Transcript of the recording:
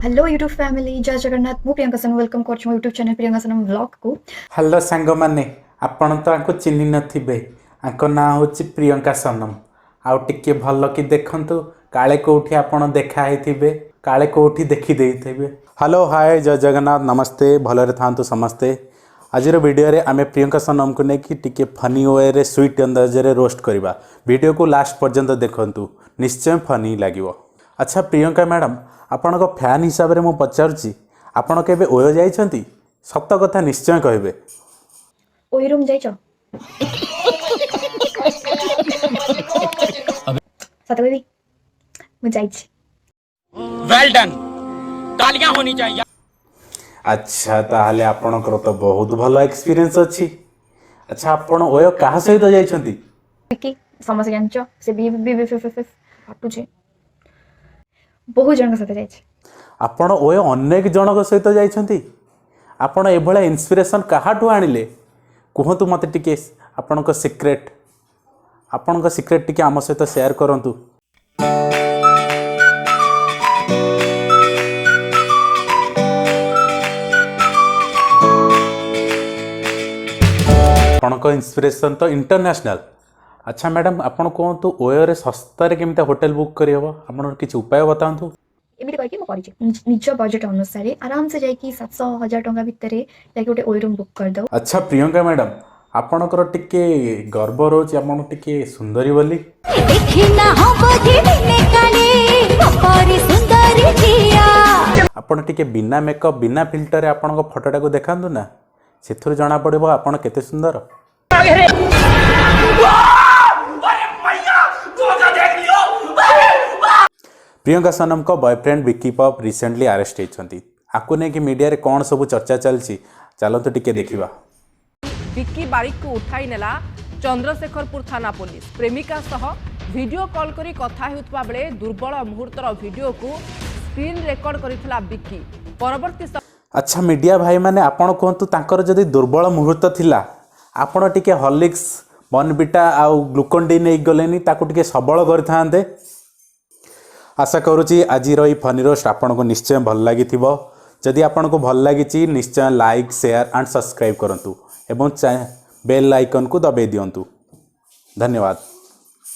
Hello YouTube family, ଜୟ ଜଗନ୍ନାଥ। ମୁଁ Priyanka Sanam welcome କରୁଛି ମୋ ୟୁଟ୍ୟୁବ୍ ଚ୍ୟାନେଲ୍ ପ୍ରିୟଙ୍କା ସନମ ବ୍ଲଗ୍କୁ। ହ୍ୟାଲୋ ସାଙ୍ଗମାନେ, ଆପଣ ତ ଆଙ୍କୁ ଚିହ୍ନି ନଥିବେ। ଆଙ୍କ ନାଁ ହେଉଛି ପ୍ରିୟଙ୍କା ସନମ। ଆଉ ଟିକେ ଭଲ କି ଦେଖନ୍ତୁ, କାଳେ କେଉଁଠି ଆପଣ ଦେଖା ହେଇଥିବେ, କାଳେ କେଉଁଠି ଦେଖିଦେଇଥିବେ। ହ୍ୟାଲୋ, ହାଏ, ଜୟ ଜଗନ୍ନାଥ, ନମସ୍ତେ। ଭଲରେ ଥାଆନ୍ତୁ ସମସ୍ତେ। ଆଜିର ଭିଡ଼ିଓରେ ଆମେ ପ୍ରିୟଙ୍କା ସନମକୁ ନେଇକି ଟିକେ ଫନି ୱେରେ, ସୁଇଟ୍ ଅନ୍ଦାଜରେ ରୋଷ୍ଟ କରିବା। ଭିଡ଼ିଓକୁ ଲାଷ୍ଟ ପର୍ଯ୍ୟନ୍ତ ଦେଖନ୍ତୁ, ନିଶ୍ଚୟ ଫନି ଲାଗିବ। ଆଚ୍ଛା ପ୍ରିୟଙ୍କା ମ୍ୟାଡ଼ାମ୍, ଆପଣଙ୍କ ଫ୍ୟାନ୍ ହିସାବରେ ମୁଁ ପଚାରୁଛି, ଆପଣ କେବେ ଓୟୋ ଯାଇଛନ୍ତି? ସତ କଥା ନିଶ୍ଚୟ କହିବେ। ଓୟୋ ରୁମ୍ ଯାଇଛ? ସତ କହିବି, ମୁଁ ଯାଇଛି। वेल डन, तालियां होनी चाहिए। ଆଚ୍ଛା, ତାହେଲେ ଆପଣଙ୍କର ତ ବହୁତ ଭଲ ଏକ୍ସପିରିଏନ୍ସ ଅଛି। ଆଚ୍ଛା, ଆପଣ ଓୟୋ କାହା ସହିତ ଯାଇଛନ୍ତି? କି ସମସ୍ତେ ଜାଣିଛ, ସେ ବି ବି ବି ଫି ଫି ଫାଟୁଛି। ବହୁତ ଜଣଙ୍କ ସହିତ ଯାଇଛି। ଆପଣ ଓୟୋ ଅନେକ ଜଣଙ୍କ ସହିତ ଯାଇଛନ୍ତି। ଆପଣ ଏଭଳିଆ ଇନ୍ସପିରେସନ୍ କାହାଠୁ ଆଣିଲେ? କୁହନ୍ତୁ ମୋତେ ଟିକେ ଆପଣଙ୍କ ସିକ୍ରେଟ୍ ଟିକେ ଆମ ସହିତ ସେୟାର କରନ୍ତୁ। ଆପଣଙ୍କ ଇନ୍ସପିରେସନ୍ ତ ଇଣ୍ଟରନ୍ୟାସନାଲ୍। ଆଚ୍ଛା ମ୍ୟାଡ଼ାମ୍, ଆପଣ କୁହନ୍ତୁ, ଓୟୋରେ ଶସ୍ତାରେ କେମିତି ହୋଟେଲ ବୁକ୍ କରିହେବ? ଆପଣଙ୍କର କିଛି ଉପାୟ ବତାନ୍ତୁ। ଏମିତି କହିକି ମୁଁ କରିଛି। ନିଜ ବଜେଟ୍ ଅନୁସାରେ ଆରାମସେ ଯାଇକି 700 1000 ଟଙ୍କା ଭିତରେ ଯାଇକି ଗୋଟେ ଓୟୋ ରୁମ୍ ବୁକ୍ କରିଦେଉ। ଆଚ୍ଛା ପ୍ରିୟଙ୍କା ମ୍ୟାଡ଼ାମ୍, ଆପଣଙ୍କର ଟିକେ ଗର୍ବ ରହୁଛି ଆପଣ ଟିକେ ସୁନ୍ଦରୀ ବୋଲି। ଦେଖିନା ହବ ଯେ ଦିନେ କାଳେ ପରି ସୁନ୍ଦରୀ ଝିଅ। ଆପଣ ଟିକେ ବିନା ମେକଅପ୍, ବିନା ଫିଲ୍ଟରରେ ଆପଣଙ୍କ ଫଟୋଟାକୁ ଦେଖାନ୍ତୁ ନା, ସେଥିରୁ ଜଣାପଡ଼ିବ ଆପଣ କେତେ ସୁନ୍ଦର। ପ୍ରିୟଙ୍କା ସନମଙ୍କ ବୟଫ୍ରେଣ୍ଡ ବିକି ପପ୍ ରିସେଣ୍ଟଲି ଆରେଷ୍ଟ ହେଇଛନ୍ତି। ଆକୁ ନେଇକି ମିଡ଼ିଆରେ କ'ଣ ସବୁ ଚର୍ଚ୍ଚା ଚାଲିଛି, ଚାଲନ୍ତୁ ଟିକେ ଦେଖିବା। ବିକି ବାରିକକୁ ଉଠାଇ ନେଲା ଚନ୍ଦ୍ରଶେଖରପୁର ଥାନା ପୋଲିସ। ପ୍ରେମିକା ସହ ଭିଡିଓ କଲ୍ କରି କଥା ହେଉଥିବା ବେଳେ ଦୁର୍ବଳ ମୁହୂର୍ତ୍ତର ଭିଡିଓକୁ ସ୍କ୍ରିନ୍ ରେକର୍ଡ କରିଥିଲା ବିକି। ପରବର୍ତ୍ତୀ ଆଚ୍ଛା ମିଡ଼ିଆ ଭାଇମାନେ, ଆପଣ କୁହନ୍ତୁ, ତାଙ୍କର ଯଦି ଦୁର୍ବଳ ମୁହୂର୍ତ୍ତ ଥିଲା, ଆପଣ ଟିକେ ହର୍ଲିକ୍ସ, ବର୍ନଭିଟା ଆଉ ଗ୍ଲୁକନ୍ ଡି ନେଇକି ଗଲେନି, ତାକୁ ଟିକେ ସବଳ କରିଥାନ୍ତେ। ଆଶା କରୁଛି ଆଜିର ଏଇ ଫନି ରୋଷ୍ଟ ଆପଣଙ୍କୁ ନିଶ୍ଚୟ ଭଲ ଲାଗିଥିବ। ଯଦି ଆପଣଙ୍କୁ ଭଲ ଲାଗିଛି, ନିଶ୍ଚୟ ଲାଇକ୍, ସେୟାର ଆଣ୍ଡ ସବସ୍କ୍ରାଇବ୍ କରନ୍ତୁ ଏବଂ ବେଲ୍ ଆଇକନ୍କୁ ଦବାଇ ଦିଅନ୍ତୁ। ଧନ୍ୟବାଦ।